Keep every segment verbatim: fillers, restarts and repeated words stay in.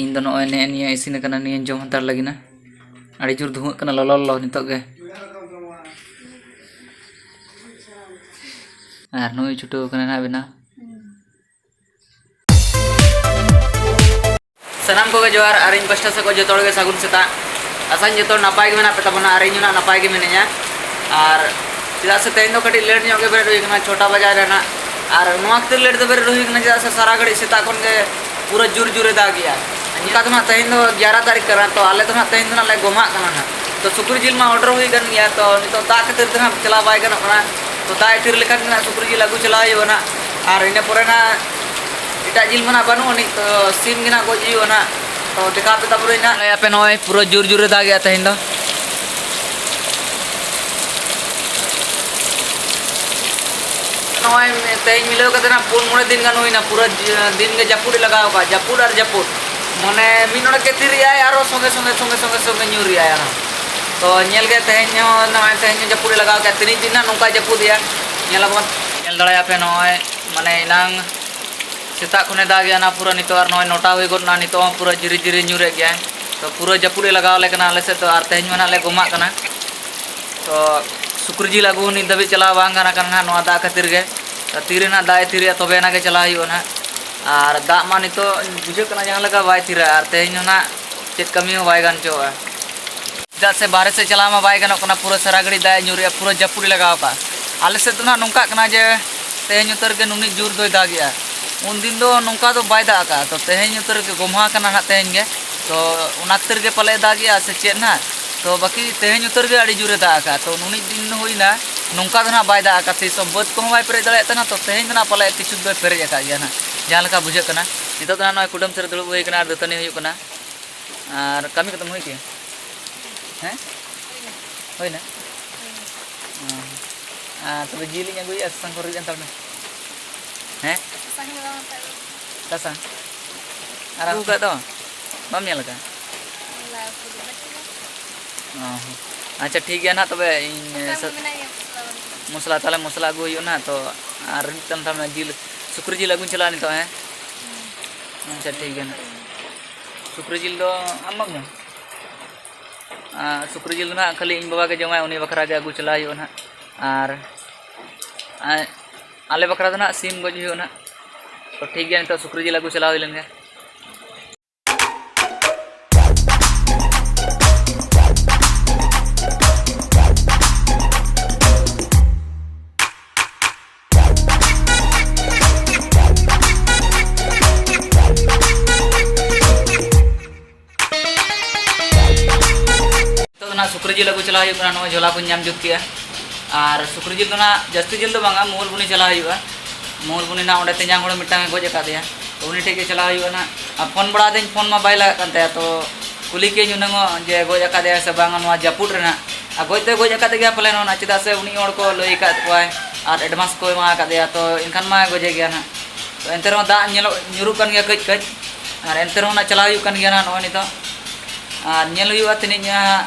ᱤᱧ ᱫᱚ ᱱᱚᱜᱼᱚᱭ ᱱᱮᱜᱼᱮ ᱱᱤᱭᱟᱹ ᱤᱥᱤᱱ ᱟᱠᱟᱱᱟ, ᱱᱤᱭᱟᱹᱧ ᱡᱚᱢ ᱦᱟᱛᱟᱲ ᱞᱟᱹᱜᱤᱫ ᱱᱟ᱾ ᱟᱹᱰᱤ ᱡᱳᱨ ᱫᱷᱩᱶᱟᱹᱜ ᱠᱟᱱᱟ, ᱞᱚᱞᱚ ᱞᱚᱞᱚ ᱱᱤᱛᱚᱜ ᱜᱮ᱾ ᱟᱨ ᱱᱩᱭ ᱪᱷᱩᱴᱟᱹᱣ ᱠᱟᱱᱟ ᱱᱟᱦᱟᱜ ᱵᱮᱱᱟᱣ᱾ ᱥᱟᱱᱟᱢ ᱠᱚᱜᱮ ᱡᱚᱦᱟᱨ, ᱟᱨ ᱤᱧ ᱯᱟᱥᱴᱟ ᱥᱮᱫ ᱠᱷᱚᱱ ᱡᱚᱛᱚ ᱦᱚᱲ ᱜᱮ ᱥᱟᱹᱜᱩᱱ ᱥᱮᱛᱟᱜ᱾ ᱟᱥᱟᱧ ᱡᱚᱛᱚ ᱦᱚᱲ ᱱᱟᱯᱟᱭ ᱜᱮ ᱢᱮᱱᱟᱜ ᱯᱮ ᱛᱟᱵᱚᱱᱟ, ᱟᱨ ᱤᱧ ᱦᱚᱸ ᱱᱟᱜ ᱱᱟᱯᱟᱭ ᱜᱮ ᱢᱤᱱᱟᱹᱧᱟ᱾ ᱟᱨ ᱪᱮᱫᱟᱜ ᱥᱮ ᱛᱮᱦᱮᱧ ᱫᱚ ᱠᱟᱹᱴᱤᱡ ᱞᱮᱴ ᱧᱚᱜ ᱜᱮ ᱵᱮᱨᱮᱫ ᱦᱩᱭ ᱠᱟᱱᱟ, ᱪᱷᱚᱴᱟ ᱵᱟᱡᱟᱣ ᱨᱮ ᱱᱟᱜ᱾ ᱟᱨ ᱱᱚᱣᱟ ᱠᱷᱟᱹᱛᱤᱨ ᱞᱮᱴ ᱫᱚ ᱵᱮᱨᱮᱫ ᱦᱩᱭ ᱠᱟᱱᱟ, ᱪᱮᱫᱟᱜ ᱥᱮ ᱥᱟᱨᱟ ᱜᱷᱟᱹᱲᱤᱡ ᱥᱮᱛᱟᱜ ᱠᱷᱚᱱ ᱜᱮ ᱯᱩᱨᱟᱹ ᱡᱳᱨ ᱡᱳᱨᱮ ᱫᱟᱜᱮᱜᱼᱟ᱾ ᱚᱱᱠᱟ ᱫᱚ ᱱᱟᱜ ᱛᱮᱦᱮᱧ ᱫᱚ ᱮᱜᱟᱨᱚ ᱛᱟᱹᱨᱤᱠᱷ ᱠᱟᱱᱟ, ᱛᱚ ᱟᱞᱮ ᱫᱚ ᱱᱟᱜ ᱛᱮᱦᱮᱧ ᱫᱚ ᱱᱟᱜ ᱞᱮ ᱜᱚᱢᱦᱟᱜ ᱠᱟᱱᱟ ᱱᱟᱜ᱾ ᱛᱚ ᱥᱩᱠᱨᱤ ᱡᱤᱞ ᱢᱟ ᱚᱰᱟᱨ ᱦᱩᱭ ᱠᱟᱱ ᱜᱮᱭᱟ, ᱛᱚ ᱱᱤᱛᱚᱜ ᱫᱟᱜ ᱠᱷᱟᱹᱛᱤᱨ ᱛᱮ ᱱᱟᱜ ᱪᱟᱞᱟᱣ ᱵᱟᱭ ᱜᱟᱱᱚᱜ ᱠᱟᱱᱟ᱾ ᱛᱚ ᱫᱟᱜ ᱮ ᱛᱷᱤᱨ ᱞᱮᱠᱷᱟᱱ ᱜᱮ ᱱᱟᱜ ᱥᱩᱠᱨᱤ ᱡᱤᱞ ᱟᱹᱜᱩ ᱪᱟᱞᱟᱣ ᱦᱩᱭᱩᱜᱼᱟ ᱱᱟᱜ᱾ ᱟᱨ ᱤᱱᱟᱹ ᱯᱚᱨᱮ ᱱᱟᱜ ᱮᱴᱟᱜ ᱡᱤᱞ ᱢᱟ ᱱᱟᱜ ᱵᱟᱹᱱᱩᱜ ᱟᱹᱱᱤᱡ, ᱛᱚ ᱥᱤᱢ ᱜᱮ ᱱᱟᱜ ᱜᱚᱡ ᱦᱩᱭᱩᱜᱼᱟ ᱱᱟᱜ᱾ ᱛᱚ ᱫᱮᱠᱷᱟᱣ ᱯᱮ ᱛᱟᱵᱚᱱᱟᱹᱧ ᱱᱟᱜ᱾ ᱟᱯᱮ ᱱᱚᱜᱼᱚᱭ ᱯᱩᱨᱟᱹ ᱡᱳᱨ ᱡᱳᱨᱮ ᱫᱟᱜᱮᱜᱼᱟ ᱛᱮᱦᱮᱧ ᱫᱚ᱾ ᱱᱚᱜᱼᱚᱭ ᱛᱮᱦᱮᱧ ᱢᱤᱞᱟᱹᱣ ᱠᱟᱛᱮ ᱱᱟᱜ ᱯᱩᱱ ᱢᱚᱬᱮ ᱫᱤᱱ ᱜᱟᱱ ᱦᱩᱭᱱᱟ, ᱯᱩᱨᱟᱹ ᱫᱤᱱ ᱜᱮ ᱡᱟᱹᱯᱩᱫ ᱮ ᱞᱟᱜᱟᱣ ᱠᱟᱜᱼᱟ, ᱡᱟᱹᱯᱩᱫ ᱟᱨ ᱡᱟᱹᱯᱩᱫ᱾ ᱢᱟᱱᱮ ᱢᱤᱫ ᱱᱚᱰᱮᱠ ᱜᱮ ᱛᱷᱤᱨᱮᱜᱼᱟᱭ, ᱟᱨᱚ ᱥᱚᱸᱜᱮ ᱥᱚᱸᱜᱮ ᱥᱚᱸᱜᱮ ᱥᱚᱸᱜᱮ ᱥᱚᱸᱜᱮ ᱧᱩᱨᱮᱜᱼᱟᱭ ᱟᱨᱦᱚᱸ᱾ ᱛᱚ ᱧᱮᱞ ᱜᱮ ᱛᱮᱦᱮᱧ ᱦᱚᱸ, ᱱᱚᱜᱼᱚᱭ ᱛᱮᱦᱮᱧ ᱦᱚᱸ ᱡᱟᱹᱯᱩᱫ ᱮ ᱞᱟᱜᱟᱣ ᱠᱮᱜᱼᱟ, ᱛᱤᱱᱟᱹᱜ ᱫᱤᱱ ᱱᱟᱜ ᱱᱚᱝᱠᱟᱭ ᱡᱟᱹᱯᱩᱫᱮᱜᱼᱟ, ᱧᱮᱞ ᱟᱵᱚᱱ᱾ ᱧᱮᱞ ᱫᱟᱲᱮᱭᱟᱜᱼᱟ ᱯᱮ ᱱᱚᱜᱼᱚᱭ, ᱢᱟᱱᱮ ᱮᱱᱟᱝ ᱥᱮᱛᱟᱜ ᱠᱷᱚᱱᱮ ᱫᱟᱜᱮᱜᱼᱟ ᱱᱟᱜ ᱯᱩᱨᱟᱹ, ᱱᱤᱛᱚᱜ ᱟᱨ ᱱᱚᱜᱼᱚᱭ ᱱᱚᱴᱟ ᱦᱩᱭ ᱜᱚᱫ ᱱᱟ, ᱱᱤᱛᱚᱜ ᱦᱚᱸ ᱯᱩᱨᱟᱹ ᱡᱷᱤᱨᱤ ᱡᱷᱤᱨᱤ ᱧᱩᱨᱮᱫ ᱜᱮᱭᱟᱭ᱾ ᱛᱚ ᱯᱩᱨᱟᱹ ᱡᱟᱹᱯᱩᱫ ᱮ ᱞᱟᱜᱟᱣ ᱟᱞᱮ ᱠᱟᱱᱟ ᱟᱞᱮ ᱥᱮᱫ ᱫᱚ, ᱟᱨ ᱛᱮᱦᱮᱧ ᱢᱟ ᱱᱟᱜ ᱞᱮ ᱜᱚᱢᱟᱜ ᱠᱟᱱᱟ᱾ ᱛᱚ ᱥᱩᱠᱨᱤ ᱡᱤᱞ ᱟᱹᱜᱩ ᱦᱚᱸ ᱱᱤᱛ ᱫᱷᱟᱹᱵᱤᱡ ᱪᱟᱞᱟᱣ ᱵᱟᱝ ᱜᱟᱱ ᱟᱠᱟᱱᱟ ᱱᱟᱜ ᱱᱚᱣᱟ ᱫᱟᱜ ᱠᱷᱟᱹᱛᱤᱨ ᱜᱮ᱾ ᱛᱚ ᱛᱤᱨᱮ ᱱᱟᱜ ᱫᱟᱜ ᱮ ᱛᱷᱤᱨᱮᱜᱼᱟ, ᱛᱚᱵᱮ ᱟᱱᱟᱜ ᱜᱮ ᱪᱟᱞᱟᱣ ᱦᱩᱭᱩᱜᱼᱟ ᱱᱟᱜ᱾ ᱟᱨ ᱫᱟᱜ ᱢᱟ ᱱᱤᱛᱚᱜ ᱵᱩᱡᱷᱟᱹᱜ ᱠᱟᱱᱟ ᱡᱟᱦᱟᱸ ᱞᱮᱠᱟ ᱵᱟᱭ ᱛᱷᱤᱨᱟ, ᱟᱨ ᱛᱮᱦᱮᱧ ᱦᱚᱸ ᱱᱟᱜ ᱪᱮᱫ ᱠᱟᱹᱢᱤ ᱦᱚᱸ ᱵᱟᱭ ᱜᱟᱱ ᱦᱚᱪᱚᱣᱟᱜᱼᱟ᱾ ᱪᱮᱫᱟᱜ ᱥᱮ ᱵᱟᱦᱨᱮ ᱥᱮᱫ ᱪᱟᱞᱟᱣ ᱢᱟ ᱵᱟᱭ ᱜᱟᱱᱚᱜ ᱠᱟᱱᱟ, ᱯᱩᱨᱟᱹ ᱥᱟᱨᱟ ᱜᱷᱟᱹᱲᱤᱡ ᱫᱟᱜ ᱮ ᱧᱩᱨᱮᱜᱼᱟ, ᱯᱩᱨᱟᱹ ᱡᱟᱹᱯᱩᱫ ᱮ ᱞᱟᱜᱟᱣ ᱠᱟᱜᱼᱟ᱾ ᱟᱞᱮ ᱥᱮᱫ ᱫᱚ ᱱᱟᱜ ᱱᱚᱝᱠᱟᱜ ᱠᱟᱱᱟ ᱡᱮ ᱛᱮᱦᱮᱧ ᱩᱛᱟᱹᱨ ᱜᱮ ᱱᱩᱱᱟᱹᱜ ᱡᱳᱨ ᱫᱚᱭ ᱫᱟᱜᱮᱜᱼᱟ᱾ ᱩᱱᱫᱤᱱ ᱫᱚ ᱱᱚᱝᱠᱟ ᱫᱚ ᱵᱟᱭ ᱫᱟᱜ ᱟᱠᱟᱫᱼᱟ, ᱛᱚ ᱛᱮᱦᱮᱧ ᱩᱛᱟᱹᱨ ᱜᱮ ᱜᱚᱢᱦᱟ ᱠᱟᱱᱟ ᱱᱟᱜ ᱛᱮᱦᱮᱧ ᱜᱮ, ᱛᱚ ᱚᱱᱟ ᱠᱷᱟᱹᱛᱤᱨ ᱜᱮ ᱯᱟᱞᱮ ᱫᱟᱜᱮᱜᱼᱟ ᱥᱮ ᱪᱮᱫ ᱱᱟᱜ, ᱛᱚ ᱵᱟᱹᱠᱤ ᱛᱮᱦᱮᱧ ᱩᱛᱟᱹᱨ ᱜᱮ ᱟᱹᱰᱤ ᱡᱳᱨᱮ ᱫᱟᱜ ᱟᱠᱟᱫᱼᱟ᱾ ᱛᱚ ᱱᱩᱱᱟᱹᱜ ᱫᱤᱱ ᱦᱩᱭᱱᱟ ᱱᱚᱝᱠᱟ ᱫᱚ ᱱᱟᱜ ᱵᱟᱭ ᱫᱟᱜ ᱟᱠᱟᱫ, ᱛᱤᱥ ᱦᱚᱸ ᱵᱟᱹᱫᱽ ᱠᱚᱦᱚᱸ ᱵᱟᱭ ᱯᱮᱨᱮᱡ ᱫᱟᱲᱮᱭᱟᱜ ᱛᱟᱦᱮᱱᱟ, ᱛᱚ ᱛᱮᱦᱮᱧ ᱫᱚ ᱱᱟᱜ ᱯᱟᱞᱮ ᱠᱤᱪᱷᱩ ᱫᱚᱭ ᱯᱮᱨᱮᱡ ᱟᱠᱟᱫ ᱜᱮᱭᱟ ᱱᱟᱜ, ᱡᱟᱦᱟᱸ ᱞᱮᱠᱟ ᱵᱩᱡᱷᱟᱹᱜ ᱠᱟᱱᱟ᱾ ᱱᱤᱛᱚᱜ ᱫᱚ ᱱᱟᱜ ᱱᱚᱜᱼᱚᱭ ᱠᱩᱰᱟᱹᱢ ᱥᱮᱫ ᱨᱮ ᱫᱩᱲᱩᱵ ᱦᱩᱭ ᱠᱟᱱᱟ ᱟᱨ ᱫᱟᱹᱛᱟᱹᱱᱤ ᱦᱩᱭᱩᱜ ᱠᱟᱱᱟ᱾ ᱟᱨ ᱠᱟᱹᱢᱤ ᱠᱚᱫᱚᱢ ᱦᱩᱭ ᱠᱮᱜᱼᱟ? ᱦᱮᱸ? ᱦᱩᱭᱱᱟ᱾ ᱦᱩᱭᱱᱟ? ᱦᱩᱭᱱᱟ᱾ ᱚ᱾ ᱟᱨ ᱛᱚᱵᱮ ᱡᱤᱞ ᱤᱧ ᱟᱹᱜᱩᱭᱮᱫᱼᱟ, ᱥᱟᱥᱟᱝ ᱠᱚ ᱨᱤᱫ ᱦᱟᱛᱟᱲ ᱢᱮ᱾ ᱦᱮᱸ? ᱥᱟᱥᱟᱝ ᱫᱚ ᱵᱟᱝ ᱦᱟᱛᱟᱣ ᱦᱩᱭ ᱠᱟᱱᱟ᱾ ᱥᱟᱥᱟᱝ? ᱟᱨ ᱟᱹᱜᱩ ᱠᱟᱜ ᱫᱚ? ᱵᱟᱢ ᱧᱮᱞ ᱟᱠᱟᱫᱼᱟ? ᱧᱮᱞ ᱟᱹᱜᱩ ᱫᱚ ᱵᱟᱹᱪᱩᱜᱼᱟ᱾ ᱚ᱾ ᱟᱪᱪᱷᱟ, ᱴᱷᱤᱠ ᱜᱮᱭᱟ ᱱᱟᱦᱟᱜ, ᱛᱚᱵᱮ ᱤᱧ ᱥᱟᱥᱟᱝ ᱥᱟ-, ᱢᱟ ᱢᱮᱱᱟᱜ ᱜᱮᱭᱟ, ᱢᱚᱥᱞᱟ ᱵᱟᱹᱱᱩᱜᱼᱟ᱾ ᱢᱚᱥᱞᱟ, ᱛᱟᱦᱚᱞᱮ ᱢᱚᱥᱞᱟ ᱟᱹᱜᱩ ᱦᱩᱭᱩᱜᱼᱟ ᱱᱟᱦᱟᱜ, ᱛᱚ ᱟᱨ ᱢᱤᱫᱴᱟᱝ ᱛᱟᱦᱞᱮ ᱡᱤᱞ, ᱥᱩᱠᱨᱤ ᱡᱤᱞ ᱟᱹᱜᱩᱧ ᱪᱟᱞᱟᱜᱼᱟ ᱱᱤᱛᱚᱜ, ᱦᱮᱸ? ᱦᱩᱸ᱾ ᱟᱪᱪᱷᱟ, ᱴᱷᱤᱠ ᱜᱮᱭᱟ ᱱᱟᱦᱟᱜ᱾ ᱥᱩᱠᱨᱤ ᱡᱤᱞ ᱫᱚ ᱟᱢ ᱵᱟᱢ ᱡᱚᱢᱟ? ᱟᱨ ᱥᱩᱠᱨᱤ ᱡᱤᱞ ᱫᱚ ᱱᱟᱦᱟᱜ ᱠᱷᱟᱹᱞᱤ ᱤᱧ ᱵᱟᱵᱟ ᱜᱮ ᱡᱚᱢᱟᱭ, ᱩᱱᱤ ᱵᱟᱠᱷᱨᱟ ᱜᱮ ᱟᱹᱜᱩ ᱪᱟᱞᱟᱣ ᱦᱩᱭᱩᱜᱼᱟ ᱱᱟᱦᱟᱜ᱾ ᱟᱨ, ᱟᱨ ᱟᱞᱮ ᱵᱟᱠᱷᱨᱟ ᱫᱚ ᱱᱟᱦᱟᱜ ᱥᱤᱢ ᱜᱚᱡ ᱦᱩᱭᱩᱜᱼᱟ ᱱᱟᱦᱟᱜ᱾ ᱛᱚ ᱴᱷᱤᱠ ᱜᱮᱭᱟ, ᱱᱤᱛᱚᱜ ᱥᱩᱠᱨᱤ ᱡᱤᱞ ᱟᱹᱜᱩ ᱪᱟᱞᱟᱣ ᱦᱩᱭ ᱞᱮᱱ ᱜᱮ᱾ ᱱᱤᱛᱚᱜ ᱫᱚ ᱱᱟᱦᱟᱜ ᱥᱩᱠᱨᱤ ᱡᱤᱞ ᱟᱹᱜᱩ ᱪᱟᱞᱟᱣ ᱦᱩᱭᱩᱜ ᱠᱟᱱᱟ᱾ ᱱᱚᱜᱼᱚᱭ ᱡᱷᱚᱞᱟ ᱠᱚᱧ ᱧᱟᱢ ᱡᱩᱛ ᱠᱮᱜᱼᱟ᱾ ᱟᱨ ᱥᱩᱠᱨᱤ ᱡᱤᱞ ᱫᱚ ᱱᱟᱦᱟᱜ ᱡᱟᱹᱥᱛᱤ ᱡᱤᱞ ᱫᱚ ᱵᱟᱝᱟ, ᱢᱩᱞ ᱵᱩᱱᱤ ᱪᱟᱞᱟᱣ ᱦᱩᱭᱩᱜᱼᱟ᱾ ᱢᱩᱞ ᱵᱩᱱᱤ ᱱᱟᱦᱟᱜ ᱚᱸᱰᱮ ᱛᱮᱧᱟᱝ ᱦᱚᱲ ᱢᱤᱫᱴᱟᱝ ᱮ ᱜᱚᱡ ᱟᱠᱟᱫᱮᱭᱟ, ᱛᱚ ᱩᱱᱤ ᱴᱷᱮᱡ ᱜᱮ ᱪᱟᱞᱟᱣ ᱦᱩᱭᱩᱜᱼᱟ ᱱᱟᱦᱟᱜ᱾ ᱟᱨ ᱯᱷᱳᱱ ᱵᱟᱲᱟ ᱟᱫᱮᱧ, ᱯᱷᱳᱱ ᱢᱟ ᱵᱟᱭ ᱞᱟᱜᱟᱜ ᱠᱟᱱ ᱛᱟᱭᱟ, ᱛᱚ ᱠᱩᱞᱤ ᱠᱮᱫᱟᱹᱧ ᱦᱩᱱᱟᱹᱝ ᱚᱜ ᱡᱮ ᱜᱚᱡ ᱟᱠᱟᱫᱮᱭᱟ ᱥᱮ ᱵᱟᱝᱟ ᱱᱚᱣᱟ ᱡᱟᱹᱯᱩᱫ ᱨᱮ ᱱᱟᱦᱟᱜ᱾ ᱟᱨ ᱜᱚᱡ ᱫᱚᱭ ᱜᱚᱡ ᱟᱠᱟᱫᱮ ᱜᱮᱭᱟ ᱯᱟᱞᱮ ᱱᱚᱜᱼᱚ ᱱᱟ, ᱪᱮᱫᱟᱜ ᱥᱮ ᱩᱱᱤ ᱦᱚᱲ ᱠᱚ ᱞᱟᱹᱭ ᱟᱠᱟᱫ ᱠᱚᱣᱟᱭ ᱟᱨ advance ᱠᱚ ᱮᱢᱟ ᱟᱠᱟᱫᱮᱭᱟ, ᱛᱚ ᱮᱱᱠᱷᱟᱱ ᱢᱟ ᱜᱚᱡᱮ ᱜᱮᱭᱟ ᱱᱟᱦᱟᱜ᱾ ᱛᱚ ᱮᱱᱛᱮ ᱨᱮᱦᱚᱸ ᱫᱟᱜ ᱧᱮᱞᱚᱜ, ᱧᱩᱨᱩᱜ ᱠᱟᱱ ᱜᱮᱭᱟ ᱠᱟᱹᱡ ᱠᱟᱹᱡ, ᱟᱨ ᱮᱱᱛᱮ ᱨᱮᱦᱚᱸ ᱱᱟᱦᱟᱜ ᱪᱟᱞᱟᱣ ᱦᱩᱭᱩᱜ ᱠᱟᱱ ᱜᱮᱭᱟ ᱱᱟᱦᱟᱜ ᱱᱚᱜᱼᱚᱭ ᱱᱤᱛᱚᱜ᱾ ᱟᱨ ᱧᱮᱞ ᱦᱩᱭᱩᱜᱼᱟ ᱛᱤᱱᱟᱹᱧ ᱦᱟᱸᱜ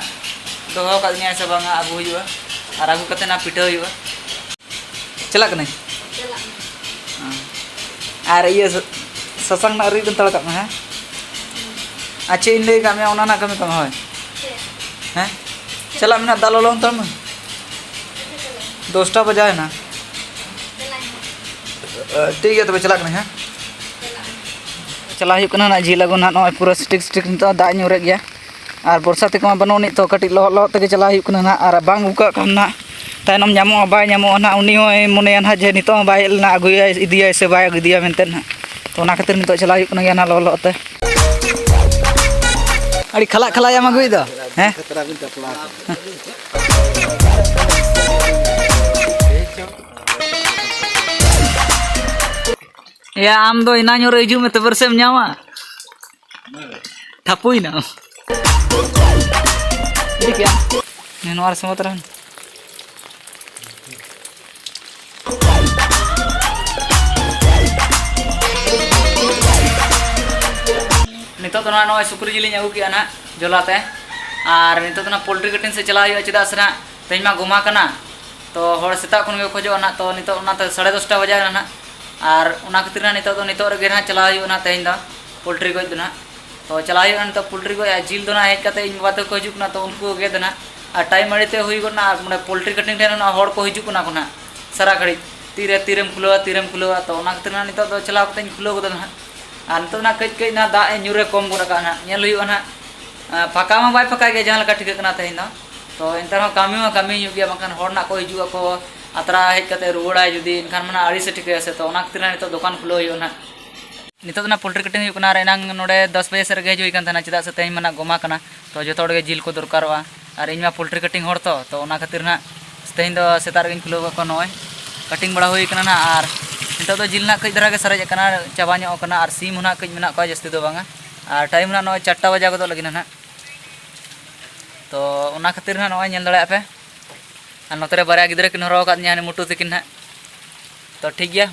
ᱫᱚᱦᱚ ᱟᱠᱟᱫ ᱫᱤᱧᱟᱭ ᱥᱮ ᱵᱟᱝᱟ, ᱟᱹᱜᱩ ᱦᱩᱭᱩᱜᱼᱟ ᱟᱨ ᱟᱹᱜᱩ ᱠᱟᱛᱮ ᱱᱟᱦᱟᱜ ᱯᱤᱴᱷᱟᱹ ᱦᱩᱭᱩᱜᱼᱟ᱾ ᱪᱟᱞᱟᱜ ᱠᱟᱹᱱᱟᱹᱧ᱾ ᱪᱟᱞᱟᱜ ᱢᱮ᱾ ᱦᱮᱸ᱾ ᱟᱨ ᱤᱭᱟᱹ ᱥᱟ-, ᱥᱟᱥᱟᱝ ᱱᱟᱜ ᱨᱤᱫ ᱦᱟᱛᱟᱲ ᱠᱟᱜ ᱢᱮ, ᱦᱮᱸ? ᱟᱨ ᱪᱮᱫ ᱤᱧ ᱞᱟᱹᱭ ᱠᱟᱜ ᱢᱮᱭᱟ, ᱚᱱᱟ ᱱᱟᱜ ᱠᱟᱹᱢᱤ ᱛᱟᱢᱟ, ᱦᱳᱭ᱾ ᱪᱮᱫ? ᱦᱮᱸ? ᱪᱟᱞᱟᱜ ᱢᱮ ᱱᱟᱜ, ᱫᱟᱜ ᱞᱚᱞᱚ ᱦᱟᱛᱟᱲ ᱢᱮ᱾ ᱪᱮᱫ ᱪᱟᱞᱟᱜ ᱢᱮ? ᱫᱚᱥᱴᱟ ᱵᱟᱡᱟᱣ ᱮᱱᱟ᱾ ᱪᱟᱞᱟᱜ ᱢᱮ᱾ ᱴᱷᱤᱠ ᱜᱮᱭᱟ, ᱛᱚᱵᱮ ᱪᱟᱞᱟᱜ ᱠᱟᱹᱱᱟᱹᱧ, ᱦᱮᱸ? ᱪᱟᱞᱟᱜ ᱢᱮ᱾ ᱪᱟᱞᱟᱜ ᱦᱩᱭᱩᱜ ᱠᱟᱱᱟ ᱱᱟᱜ, ᱡᱤᱞ ᱟᱹᱜᱩ ᱱᱟᱜ, ᱱᱚᱜᱼᱚᱭ ᱯᱩᱨᱟᱹ ᱥᱴᱤᱠ ᱥᱴᱤᱠ ᱱᱤᱛᱚᱜ ᱫᱟᱜ ᱧᱩᱨᱮᱫ ᱜᱮᱭᱟ᱾ ᱟᱨ ᱵᱚᱨᱥᱟ ᱛᱮᱠᱚ ᱢᱟ ᱵᱟᱹᱱᱩᱜ ᱟᱹᱱᱤᱡ, ᱛᱚ ᱠᱟᱹᱴᱤᱡ ᱞᱚᱦᱚᱫ ᱞᱚᱦᱚᱫ ᱛᱮᱜᱮ ᱪᱟᱞᱟᱜ ᱦᱩᱭᱩᱜ ᱠᱟᱱᱟ ᱱᱟᱜ᱾ ᱟᱨ ᱵᱟᱝ ᱟᱹᱜᱩ ᱠᱟᱜ ᱠᱷᱟᱱ ᱱᱟᱜ, ᱛᱟᱭᱱᱚᱢ ᱧᱟᱢᱚᱜᱼᱟ ᱵᱟᱭ ᱧᱟᱢᱚᱜᱼᱟ ᱱᱟᱜ, ᱩᱱᱤ ᱦᱚᱸᱭ ᱢᱚᱱᱮᱭᱟ ᱱᱟᱜ ᱡᱮ ᱱᱤᱛᱚᱜ ᱦᱚᱸ ᱵᱟᱭ ᱦᱮᱡ ᱞᱮᱱᱟ, ᱟᱹᱜᱩᱭᱟᱭ ᱤᱫᱤᱭᱟᱭ ᱥᱮ ᱵᱟᱭ ᱤᱫᱤᱭᱟ ᱢᱮᱱᱛᱮ ᱱᱟᱜ᱾ ᱛᱚ ᱚᱱᱟ ᱠᱷᱟᱹᱛᱤᱨ ᱱᱤᱛᱚᱜ ᱪᱟᱞᱟᱜ ᱦᱩᱭᱩᱜ ᱠᱟᱱᱟ ᱜᱮᱭᱟ ᱱᱟᱜ ᱞᱚᱦᱚᱫ ᱞᱚᱦᱚᱫ ᱛᱮ᱾ ᱟᱹᱰᱤ ᱠᱷᱟᱞᱟᱜ ᱠᱷᱟᱞᱟᱜ ᱮᱢ ᱟᱹᱜᱩᱭᱮᱫᱟ, ᱦᱮᱸ? ᱮᱭᱟ, ᱟᱢ ᱫᱚ ᱮᱱᱟᱝ ᱧᱚᱜ ᱨᱮ ᱦᱤᱡᱩᱜ ᱢᱮ, ᱛᱚᱵᱮ ᱥᱮᱢ ᱧᱟᱢᱟ᱾ ᱴᱷᱟᱯᱩᱭᱱᱟ᱾ ᱴᱷᱤᱠ ᱜᱮᱭᱟ᱾ ᱱᱚᱣᱟ ᱨᱮ ᱥᱚᱸᱜᱮ ᱛᱚᱨᱟ᱾ ᱱᱤᱛᱚᱜ ᱫᱚ ᱱᱟᱦᱟᱜ ᱱᱚᱜᱼᱚᱭ ᱥᱩᱠᱨᱤ ᱡᱤᱞᱤᱧ ᱟᱹᱜᱩ ᱠᱮᱜᱼᱟ ᱱᱟᱦᱟᱜ ᱡᱚᱞᱟᱛᱮ, ᱟᱨ ᱱᱤᱛᱚᱜ ᱫᱚ ᱱᱟᱦᱟᱜ ᱯᱳᱞᱴᱨᱤ ᱠᱟᱴᱤᱝ ᱥᱮᱫ ᱪᱟᱞᱟᱣ ᱦᱩᱭᱩᱜᱼᱟ, ᱪᱮᱫᱟᱜ ᱥᱮ ᱱᱟᱦᱟᱜ ᱛᱮᱦᱮᱧ ᱢᱟ ᱜᱚᱢᱟ ᱠᱟᱱᱟ, ᱛᱚ ᱦᱚᱲ ᱥᱮᱛᱟᱜ ᱠᱷᱚᱱ ᱜᱮ ᱠᱷᱚᱡᱚᱜᱼᱟ ᱱᱟᱦᱟᱜ, ᱛᱚ ᱱᱤᱛᱚᱜ ᱚᱱᱟᱛᱮ ᱥᱟᱲᱮ ᱫᱚᱥᱴᱟ ᱵᱟᱡᱟᱣ ᱮᱱᱟ ᱱᱟᱦᱟᱜ, ᱟᱨ ᱚᱱᱟ ᱠᱷᱟᱹᱛᱤᱨ ᱱᱟᱦᱟᱜ ᱱᱤᱛᱚᱜ ᱫᱚ, ᱱᱤᱛᱚᱜ ᱨᱮᱜᱮ ᱱᱟᱦᱟᱜ ᱪᱟᱞᱟᱣ ᱦᱩᱭᱩᱜᱼᱟ ᱱᱟᱦᱟᱜ ᱛᱮᱦᱮᱧ ᱫᱚ ᱯᱳᱞᱴᱨᱤ ᱜᱚᱡ ᱫᱚ ᱱᱟᱦᱟᱜ᱾ ᱛᱚ ᱪᱟᱞᱟᱣ ᱦᱩᱭᱩᱜᱼᱟ ᱱᱤᱛᱚᱜ ᱯᱳᱞᱴᱨᱤ ᱠᱚ, ᱟᱨ ᱡᱤᱞ ᱫᱚ ᱱᱟᱦᱟᱜ ᱦᱮᱡ ᱠᱟᱛᱮ ᱤᱧ ᱵᱟᱵᱟ ᱛᱟᱠᱚ ᱠᱚ ᱦᱤᱡᱩᱜ ᱠᱟᱱᱟ, ᱛᱚ ᱩᱱᱠᱩ ᱠᱚ ᱜᱮᱫᱟ ᱱᱟᱦᱟᱜ᱾ ᱟᱨ ᱴᱟᱭᱤᱢ ᱟᱹᱰᱤ ᱛᱮ ᱦᱩᱭ ᱜᱚᱫ ᱱᱟ, ᱟᱨ ᱢᱟᱱᱮ ᱯᱳᱞᱴᱨᱤ ᱠᱟᱴᱤᱝ ᱴᱷᱮᱱ ᱦᱚᱸ ᱦᱚᱲ ᱠᱚ ᱦᱤᱡᱩᱜ ᱠᱟᱱᱟ ᱠᱚ ᱱᱟᱦᱟᱜ ᱥᱟᱨᱟ ᱜᱷᱟᱹᱲᱤᱡ, ᱛᱤᱨᱮ ᱛᱤᱨᱮᱢ ᱠᱷᱩᱞᱟᱹᱣᱟ, ᱛᱤᱨᱮᱢ ᱠᱷᱩᱞᱟᱹᱣᱟ᱾ ᱛᱚ ᱚᱱᱟ ᱠᱷᱟᱹᱛᱤᱨ ᱱᱟᱦᱟᱜ ᱱᱤᱛᱚᱜ ᱫᱚ ᱪᱟᱞᱟᱣ ᱠᱟᱛᱮᱧ ᱠᱷᱩᱞᱟᱹᱣ ᱜᱚᱫᱟ ᱱᱟᱦᱟᱜ᱾ ᱟᱨ ᱱᱤᱛᱚᱜ ᱱᱟᱦᱟᱜ ᱠᱟᱹᱡ ᱠᱟᱹᱡ ᱱᱟᱦᱟᱜ ᱫᱟᱜ ᱮ ᱧᱩᱨᱮ ᱠᱚᱢ ᱜᱚᱫ ᱟᱠᱟᱫᱼᱟ ᱱᱟᱦᱟᱜ, ᱧᱮᱞ ᱦᱩᱭᱩᱜᱼᱟ ᱱᱟᱦᱟᱜ᱾ ᱟᱨ ᱯᱷᱟᱸᱠᱟ ᱢᱟ ᱵᱟᱭ ᱯᱷᱟᱸᱠᱟᱭ ᱜᱮᱭᱟ ᱡᱟᱦᱟᱸ ᱞᱮᱠᱟ ᱴᱷᱤᱠᱟᱹᱜ ᱠᱟᱱᱟ ᱛᱮᱦᱮᱧ ᱫᱚ, ᱛᱚ ᱮᱱᱛᱮ ᱨᱮᱦᱚᱸ ᱠᱟᱹᱢᱤ ᱢᱟ ᱠᱟᱹᱢᱤ ᱦᱩᱭᱩᱜ ᱜᱮᱭᱟ, ᱵᱟᱝᱠᱷᱟᱱ ᱦᱚᱲ ᱱᱟᱦᱟᱜ ᱠᱚ ᱦᱤᱡᱩᱜ ᱟᱠᱚ, ᱟᱛᱨᱟ ᱦᱮᱡ ᱠᱟᱛᱮ ᱨᱩᱣᱟᱹᱲᱟᱭ ᱡᱩᱫᱤ, ᱮᱱᱠᱷᱟᱱ ᱢᱟ ᱱᱟᱦᱟᱜ ᱟᱹᱲᱤᱥ ᱮ ᱴᱷᱤᱠᱟᱹᱭᱟ ᱥᱮ᱾ ᱛᱚ ᱚᱱᱟ ᱠᱷᱟᱹᱛᱤᱨ ᱱᱟᱦᱟᱜ ᱱᱤᱛᱚᱜ ᱫᱚ ᱱᱟᱦᱟᱜ ᱯᱳᱞᱴᱨᱤ ᱠᱟᱴᱤᱝ ᱦᱩᱭᱩᱜ ᱠᱟᱱᱟ, ᱟᱨ ᱮᱱᱟᱝ ᱱᱚᱰᱮ ᱫᱚᱥ ᱵᱟᱡᱮ ᱥᱮᱫ ᱨᱮᱜᱮ ᱦᱮᱡ ᱦᱩᱭ ᱠᱟᱱ ᱛᱟᱦᱮᱱᱟ, ᱪᱮᱫᱟᱜ ᱥᱮ ᱛᱮᱦᱮᱧ ᱢᱟ ᱱᱟᱦᱟᱜ ᱜᱚᱢᱟ ᱠᱟᱱᱟ, ᱛᱚ ᱡᱚᱛᱚ ᱦᱚᱲ ᱜᱮ ᱡᱤᱞ ᱠᱚ ᱫᱚᱨᱠᱟᱨᱚᱜᱼᱟ᱾ ᱟᱨ ᱤᱧ ᱢᱟ ᱯᱳᱞᱴᱨᱤ ᱠᱟᱴᱤᱝ ᱦᱚᱲ ᱛᱚ, ᱛᱚ ᱚᱱᱟ ᱠᱷᱟᱹᱛᱤᱨ ᱱᱟᱦᱟᱜ ᱛᱮᱦᱮᱧ ᱫᱚ ᱥᱮᱛᱟᱜ ᱨᱮᱜᱮᱧ ᱠᱷᱩᱞᱟᱹᱣ ᱠᱟᱜ ᱠᱚᱣᱟ᱾ ᱱᱚᱜᱼᱚᱭ ᱠᱟᱴᱤᱝ ᱵᱟᱲᱟ ᱦᱩᱭ ᱠᱟᱱᱟ ᱱᱟᱦᱟᱜ, ᱟᱨ ᱱᱤᱛᱚᱜ ᱫᱚ ᱡᱤᱞ ᱱᱟᱦᱟᱜ ᱠᱟᱹᱡ ᱫᱷᱟᱨᱟ ᱜᱮ ᱥᱟᱨᱮᱡ ᱟᱠᱟᱱᱟ, ᱪᱟᱵᱟ ᱧᱚᱜ ᱟᱠᱟᱱᱟ, ᱟᱨ ᱥᱤᱢ ᱦᱚᱸ ᱱᱟᱦᱟᱜ ᱠᱟᱹᱡ ᱢᱮᱱᱟᱜ ᱠᱚᱣᱟ, ᱡᱟᱹᱥᱛᱤ ᱫᱚ ᱵᱟᱝᱟ᱾ ᱟᱨ ᱴᱟᱭᱤᱢ ᱱᱟᱦᱟᱜ ᱱᱚᱜᱼᱚᱭ ᱪᱟᱨᱴᱟ ᱵᱟᱡᱟᱣ ᱜᱚᱫᱚᱜ ᱞᱟᱹᱜᱤᱫ ᱱᱟᱦᱟᱜ᱾ ᱛᱚ ᱚᱱᱟ ᱠᱷᱟᱹᱛᱤᱨ ᱱᱟᱦᱟᱜ ᱱᱚᱜᱼᱚᱭ ᱧᱮᱞ ᱫᱟᱲᱮᱭᱟᱜ ᱯᱮ, ᱟᱨ ᱱᱚᱛᱮ ᱨᱮ ᱵᱟᱨᱭᱟ ᱜᱤᱫᱽᱨᱟᱹ ᱠᱤᱱ ᱦᱚᱨᱦᱚ ᱟᱠᱟᱫᱤᱧᱟ, ᱦᱟᱱᱮ ᱢᱩᱴᱩ ᱛᱟᱹᱠᱤᱱ ᱱᱟᱦᱟᱜ᱾ ᱛᱚ ᱴᱷᱤᱠ ᱜᱮᱭᱟ᱾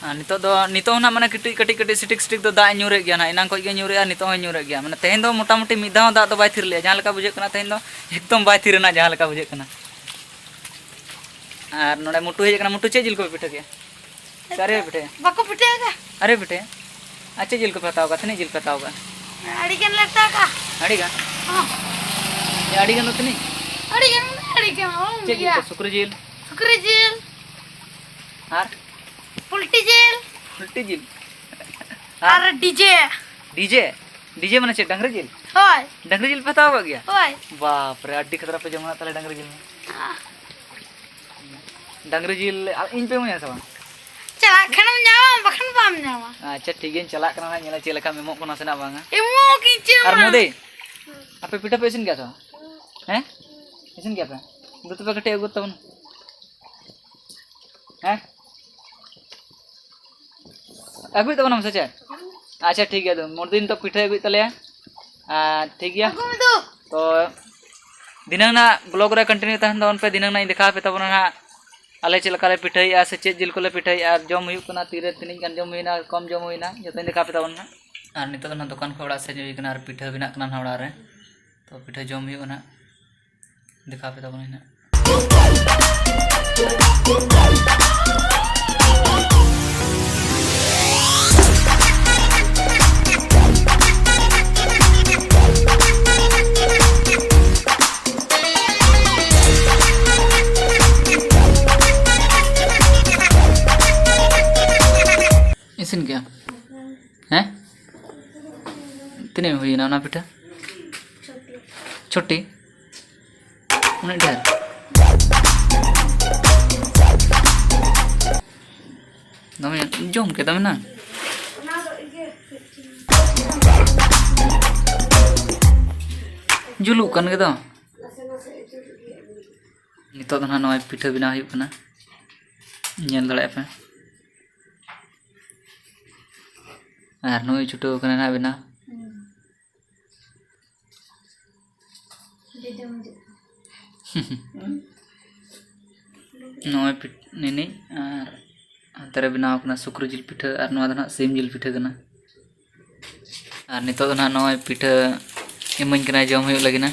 ᱟᱨ ᱱᱤᱛᱚᱜ ᱫᱚ, ᱱᱤᱛᱚᱜ ᱦᱚᱸ ᱱᱟᱜ ᱢᱟᱱᱮ ᱠᱟᱹᱴᱤᱡ ᱠᱟᱹᱴᱤᱡ ᱠᱟᱹᱴᱤᱡ ᱥᱤᱴᱤᱠ ᱥᱤᱴᱤᱠ ᱫᱚ ᱫᱟᱜ ᱮ ᱧᱩᱨᱮᱫ ᱜᱮᱭᱟ ᱱᱟᱜ, ᱮᱱᱟᱝ ᱠᱷᱚᱱ ᱜᱮ ᱧᱩᱨᱮᱫᱼᱟ, ᱱᱤᱛᱚᱜ ᱦᱚᱸ ᱧᱩᱨᱮᱫ ᱜᱮᱭᱟ᱾ ᱢᱟᱱᱮ ᱛᱮᱦᱮᱧ ᱫᱚ ᱢᱚᱴᱟᱢᱩᱴᱤ ᱢᱤᱫ ᱫᱷᱟᱣ ᱦᱚᱸ ᱫᱟᱜ ᱫᱚ ᱵᱟᱭ ᱛᱷᱤᱨ ᱞᱮᱜᱼᱟ, ᱡᱟᱦᱟᱸ ᱞᱮᱠᱟ ᱵᱩᱡᱷᱟᱹᱜ ᱠᱟᱱᱟ ᱛᱮᱦᱮᱧ ᱫᱚ ᱮᱠᱫᱚᱢ ᱵᱟᱭ ᱛᱷᱤᱨ ᱮᱱᱟ, ᱡᱟᱦᱟᱸ ᱞᱮᱠᱟ ᱵᱩᱡᱷᱟᱹᱜ ᱠᱟᱱᱟ᱾ ᱟᱨ ᱱᱚᱰᱮ ᱢᱩᱴᱩ ᱦᱮᱡ ᱟᱠᱟᱱᱟ, ᱢᱩᱴᱩ ᱪᱮᱫ ᱡᱤᱞ ᱠᱚᱯᱮ ᱯᱤᱴᱷᱟᱹ ᱠᱮᱜᱼᱟ? ᱥᱮ ᱟᱹᱣᱨᱤ ᱯᱮ ᱯᱤᱴᱷᱟᱹᱭᱟ? ᱵᱟᱠᱚ ᱯᱤᱴᱷᱟᱹ ᱟᱠᱟᱫᱼᱟ᱾ ᱟᱹᱣᱨᱤ ᱯᱮ ᱯᱤᱴᱷᱟᱹᱭᱟ? ᱟᱨ ᱪᱮᱫ ᱡᱤᱞ ᱠᱚᱯᱮ ᱦᱟᱛᱟᱣ ᱟᱠᱟᱫᱼᱟ? ᱛᱤᱱᱟᱹᱜ ᱡᱤᱞ ᱯᱮ ᱦᱟᱛᱟᱣ ᱟᱠᱟᱫᱼᱟ? ᱟᱹᱰᱤ ᱜᱟᱱ ᱞᱮ ᱦᱟᱛᱟᱣ ᱟᱠᱟᱫᱼᱟ᱾ ᱟᱹᱰᱤ ᱜᱟᱱ? ᱦᱚᱸ᱾ ᱮ, ᱟᱹᱰᱤ ᱜᱟᱱ ᱫᱚ ᱛᱤᱱᱟᱹᱜ? ᱟᱹᱰᱤ ᱜᱟᱱ, ᱟᱹᱰᱤ ᱜᱟᱱ, ᱚᱦᱚᱢ ᱪᱮᱫ ᱡᱤᱞ ᱞᱟᱹᱭᱟ᱾ ᱠᱚ? ᱥᱩᱠᱨᱤ ᱡᱤᱞ? ᱥᱩᱠᱨᱤ ᱡᱤᱞ᱾ ᱟᱨ? ᱯᱳᱞᱴᱤ ᱡᱤᱞ᱾ ᱯᱳᱞᱴᱤ ᱡᱤᱞ? ᱟᱨ ᱟᱨ? ᱰᱤᱡᱮ᱾ ᱰᱤᱡᱮ? ᱰᱤᱡᱮ ᱢᱟᱱᱮ ᱪᱮᱫ, ᱰᱟᱝᱨᱤ ᱡᱤᱞ? ᱦᱳᱭ᱾ ᱰᱟᱝᱨᱤ ᱡᱤᱞ ᱯᱮ ᱦᱟᱛᱟᱣ ᱟᱠᱟᱫ ᱜᱮᱭᱟ? ᱦᱳᱭ᱾ ᱵᱟᱯ ᱨᱮ, ᱟᱹᱰᱤ ᱠᱷᱟᱛᱨᱟ ᱯᱮ ᱡᱚᱢᱟ ᱛᱟᱦᱞᱮ ᱰᱟᱝᱨᱤ ᱡᱤᱞ ᱢᱟ᱾ ᱟᱦ᱾ ᱰᱟᱝᱨᱤ ᱡᱤᱞ, ᱟ, ᱤᱧ ᱯᱮ ᱮᱢᱟᱹᱧᱟ ᱥᱮ ᱵᱟᱝ? ᱪᱟᱞᱟᱜ ᱠᱷᱟᱱᱮᱢ ᱧᱟᱢᱟ, ᱵᱟᱠᱷᱟᱱ ᱵᱟᱢ ᱧᱟᱢᱟ᱾ ᱟᱪᱪᱷᱟ, ᱴᱷᱤᱠ ᱜᱮᱭᱟᱧ ᱪᱟᱞᱟᱜ ᱠᱟᱱᱟ ᱦᱟᱸᱜ, ᱧᱮᱞᱟ ᱪᱮᱫ ᱞᱮᱠᱟᱢ ᱮᱢᱚᱜ ᱠᱟᱱᱟ ᱥᱮ ᱱᱟᱜ ᱵᱟᱝᱟ᱾ ᱮᱢᱚᱜ ᱜᱤᱧ ᱪᱮᱫ ᱟᱨ ᱢᱟ᱾ ᱢᱳᱫᱤ, ᱟᱯᱮ ᱯᱤᱴᱷᱟᱹ ᱯᱮ ᱤᱥᱤᱱ ᱜᱮᱭᱟ ᱥᱮ ᱵᱟᱝ? ᱦᱮᱸ? ᱤᱥᱤᱱ ᱜᱮᱭᱟ ᱯᱮ? ᱫᱩ ᱛᱚᱵᱮ ᱠᱟᱹᱴᱤᱡ ᱟᱹᱜᱩ ᱛᱟᱵᱚᱱ᱾ ᱦᱮᱸ? ᱟᱹᱜᱩᱭ ᱛᱟᱵᱚᱱᱟᱢ ᱥᱮ ᱪᱮᱫ? ᱟᱪᱪᱷᱟ, ᱴᱷᱤᱠ ᱜᱮᱭᱟ, ᱫᱩ᱾ ᱢᱳᱫᱤ ᱱᱤᱛᱚᱜ ᱯᱤᱴᱷᱟᱹ ᱟᱹᱜᱩᱭᱮᱫ ᱛᱟᱞᱮᱭᱟ᱾ ᱟᱨ ᱴᱷᱤᱠ ᱜᱮᱭᱟ᱾ ᱟᱹᱜᱩ ᱢᱮ ᱫᱩ᱾ ᱛᱚ, ᱫᱷᱤᱱᱟᱹᱝ ᱱᱟᱜ vlog ᱨᱮ continue ᱛᱟᱦᱮᱱ ᱛᱟᱵᱚᱱ ᱯᱮ᱾ ᱫᱷᱤᱱᱟᱹᱝ ᱱᱟᱜ ᱤᱧ ᱫᱮᱠᱷᱟᱣ ᱟᱯᱮ ᱛᱟᱵᱚᱱᱟ ᱱᱟᱜ, ᱟᱞᱮ ᱪᱮᱫ ᱞᱮᱠᱟ ᱞᱮ ᱯᱤᱴᱷᱟᱹᱭᱮᱫᱼᱟ ᱥᱮ ᱪᱮᱫ ᱡᱤᱞ ᱠᱚᱞᱮ ᱯᱤᱴᱷᱟᱹᱭᱮᱫᱼᱟ, ᱟᱨ ᱡᱚᱢ ᱦᱩᱭᱩᱜ ᱠᱟᱱᱟ, ᱛᱤᱨᱮ ᱛᱤᱱᱟᱹᱜ ᱜᱟᱱ ᱡᱚᱢ ᱦᱩᱭᱱᱟ, ᱠᱚᱢ ᱡᱚᱢ ᱦᱩᱭᱱᱟ, ᱡᱚᱛᱚᱧ ᱫᱮᱠᱷᱟᱣ ᱟᱯᱮ ᱛᱟᱵᱚᱱᱟ ᱱᱟᱜ᱾ ᱟᱨ ᱱᱤᱛᱚᱜ ᱫᱚ ᱱᱟᱜ ᱫᱚᱠᱟᱱ ᱠᱷᱚᱱ ᱚᱲᱟᱜ ᱥᱮᱫ ᱦᱩᱭ ᱠᱟᱱᱟ, ᱟᱨ ᱯᱤᱴᱷᱟᱹ ᱵᱮᱱᱟᱜ ᱠᱟᱱᱟ ᱱᱟᱜ ᱚᱲᱟᱜ ᱨᱮ᱾ ᱛᱚ, ᱯᱤᱴᱷᱟᱹ ᱡᱚᱢ ᱦᱩᱭᱩᱜᱼᱟ ᱱᱟᱜ, ᱫᱮᱠᱷᱟᱣ ᱟᱯᱮ ᱛᱟᱵᱚᱱᱟᱹᱧ ᱱᱟᱜ᱾ ᱛᱤᱱᱟᱹᱜ ᱦᱩᱭᱮᱱᱟ ᱚᱱᱟ ᱯᱤᱴᱷᱟᱹ? ᱪᱷᱚᱴᱤ᱾ ᱩᱱᱟᱹᱜ ᱰᱷᱮᱨ? ᱫᱚᱢᱮ ᱡᱚᱢ ᱠᱮᱫᱟᱢ ᱮᱱᱟᱝ? ᱡᱩᱞᱩᱜ ᱠᱟᱱ ᱜᱮᱫᱚ᱾ ᱱᱤᱛᱚᱜ ᱫᱚ ᱱᱟᱦᱟᱜ ᱱᱚᱜᱼᱚᱭ ᱯᱤᱴᱷᱟᱹ ᱵᱮᱱᱟᱣ ᱦᱩᱭᱩᱜ ᱠᱟᱱᱟ, ᱧᱮᱞ ᱫᱟᱲᱮᱭᱟᱜ ᱯᱮ᱾ ᱟᱨ ᱱᱩᱭ ᱪᱷᱩᱴᱟᱹᱣ ᱠᱟᱱᱟ ᱱᱟᱦᱟᱜ ᱵᱮᱱᱟᱣ᱾ ᱱᱚᱜᱼᱚᱭ ᱯᱤᱴ-, ᱱᱤᱱᱤᱡ ᱟᱨ ᱦᱟᱱᱛᱮ ᱨᱮ ᱵᱮᱱᱟᱣ ᱠᱟᱱᱟ ᱥᱩᱠᱨᱤ ᱡᱤᱞ ᱯᱤᱴᱷᱟᱹ, ᱟᱨ ᱱᱚᱣᱟ ᱫᱚ ᱱᱟᱦᱟᱜ ᱥᱤᱢ ᱡᱤᱞ ᱯᱤᱴᱷᱟᱹ ᱠᱟᱱᱟ᱾ ᱟᱨ ᱱᱤᱛᱚᱜ ᱫᱚ ᱱᱟᱦᱟᱜ ᱱᱚᱜᱼᱚᱭ ᱯᱤᱴᱷᱟᱹ ᱤᱢᱟᱹᱧ ᱠᱟᱱᱟᱭ, ᱡᱚᱢ ᱦᱩᱭᱩᱜ ᱞᱟᱹᱜᱤᱫ ᱱᱟ᱾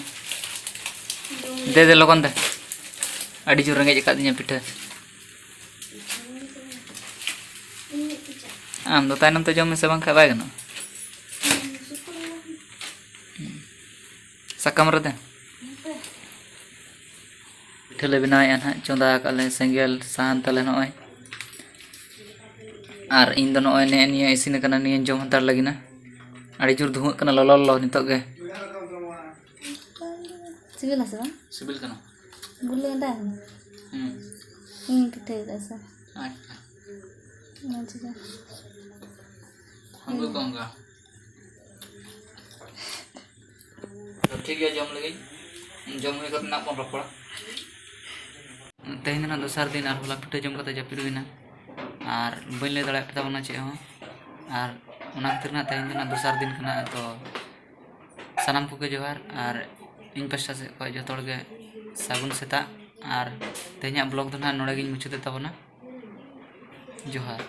ᱫᱮ, ᱫᱮ, ᱞᱚᱜᱚᱱ ᱫᱮ, ᱟᱹᱰᱤ ᱡᱳᱨ ᱨᱮᱸᱜᱮᱡ ᱟᱠᱟᱫᱤᱧᱟ ᱯᱤᱴᱷᱟᱹ᱾ ᱟᱢ ᱫᱚ ᱛᱟᱭᱱᱚᱢ ᱛᱮ ᱡᱚᱢ ᱢᱮᱥᱮ, ᱵᱟᱝᱠᱷᱟᱱ ᱵᱟᱭ ᱜᱟᱱᱚᱜᱼᱟ᱾ ᱥᱟᱠᱟᱢ ᱨᱮ ᱫᱮ᱾ ᱯᱤᱴᱷᱟᱹ ᱞᱮ ᱵᱮᱱᱟᱣᱮᱫᱼᱟ ᱱᱟᱦᱟᱜ, ᱪᱚᱸᱫᱟ ᱟᱠᱟᱫ ᱞᱮ, ᱥᱮᱸᱜᱮᱞ ᱥᱟᱦᱟᱱ ᱛᱟᱞᱮ ᱱᱚᱜᱼᱚᱭ᱾ ᱟᱨ ᱤᱧ ᱫᱚ ᱱᱚᱜᱼᱚᱭ ᱱᱮᱜᱼᱮ ᱱᱤᱭᱟᱹ ᱤᱥᱤᱱ ᱟᱠᱟᱱᱟ, ᱱᱤᱭᱟᱹᱧ ᱡᱚᱢ ᱦᱟᱛᱟᱲ ᱞᱟᱹᱜᱤᱫ ᱱᱟ᱾ ᱟᱹᱰᱤ ᱡᱳᱨ ᱫᱷᱩᱶᱟᱹᱜ ᱠᱟᱱᱟ, ᱞᱚᱞᱚ ᱞᱚᱞᱚ ᱱᱤᱛᱚᱜ ᱜᱮ᱾ ᱥᱤᱵᱤᱞᱟ ᱥᱮ ᱵᱟᱝ? ᱥᱤᱵᱤᱞ ᱠᱟᱱᱟ᱾ ᱜᱩᱞᱟᱹ ᱫᱟᱭ᱾ ᱦᱩᱸ᱾ ᱤᱧ ᱯᱤᱴᱷᱟᱹᱭᱮᱫᱟ ᱥᱮ? ᱟᱪᱪᱷᱟ᱾ ᱢᱚᱡᱽ ᱜᱮ᱾ ᱦᱟᱺᱰᱩ ᱠᱚ ᱚᱱᱠᱟ᱾ ᱛᱚ ᱴᱷᱤᱠ ᱜᱮᱭᱟ, ᱡᱚᱢ ᱞᱮᱜᱮᱧ᱾ ᱡᱚᱢ ᱦᱩᱭ ᱠᱟᱛᱮ ᱱᱟᱜ ᱵᱚᱱ ᱨᱚᱯᱚᱲᱟ᱾ ᱛᱮᱦᱮᱧ ᱫᱚ ᱱᱟᱜ ᱫᱚᱥᱟᱨ ᱫᱤᱱ, ᱟᱨ ᱦᱚᱞᱟ ᱯᱤᱴᱷᱟᱹ ᱡᱚᱢ ᱠᱟᱛᱮ ᱡᱟᱹᱯᱤᱫ ᱦᱩᱭᱱᱟ᱾ ᱟᱨ ᱵᱟᱹᱧ ᱞᱟᱹᱭ ᱫᱟᱲᱮᱭᱟᱜ ᱯᱮ ᱛᱟᱵᱚᱱᱟ ᱪᱮᱫ ᱦᱚᱸ᱾ ᱟᱨ ᱚᱱᱟ ᱠᱷᱟᱹᱛᱤᱨ ᱱᱟᱜ ᱛᱮᱦᱮᱧ ᱫᱚ ᱱᱟᱜ ᱫᱚᱥᱟᱨ ᱫᱤᱱ ᱠᱟᱱᱟ᱾ ᱛᱚ ᱥᱟᱱᱟᱢ ᱠᱚᱜᱮ ᱡᱚᱦᱟᱨ, ᱟᱨ ᱤᱧ ᱯᱟᱥᱴᱟ ᱥᱮᱫ ᱠᱷᱚᱱ ᱡᱚᱛᱚ ᱦᱚᱲ ᱜᱮ ᱥᱟᱹᱜᱩᱱ ᱥᱮᱛᱟᱜ᱾ ᱟᱨ ᱛᱮᱦᱮᱧᱟᱜ vlog ᱫᱚ ᱱᱟᱜ ᱱᱚᱰᱮ ᱜᱤᱧ ᱢᱩᱪᱟᱹᱫᱮᱫ ᱛᱟᱵᱚᱱᱟ᱾ ᱡᱚᱦᱟᱨ᱾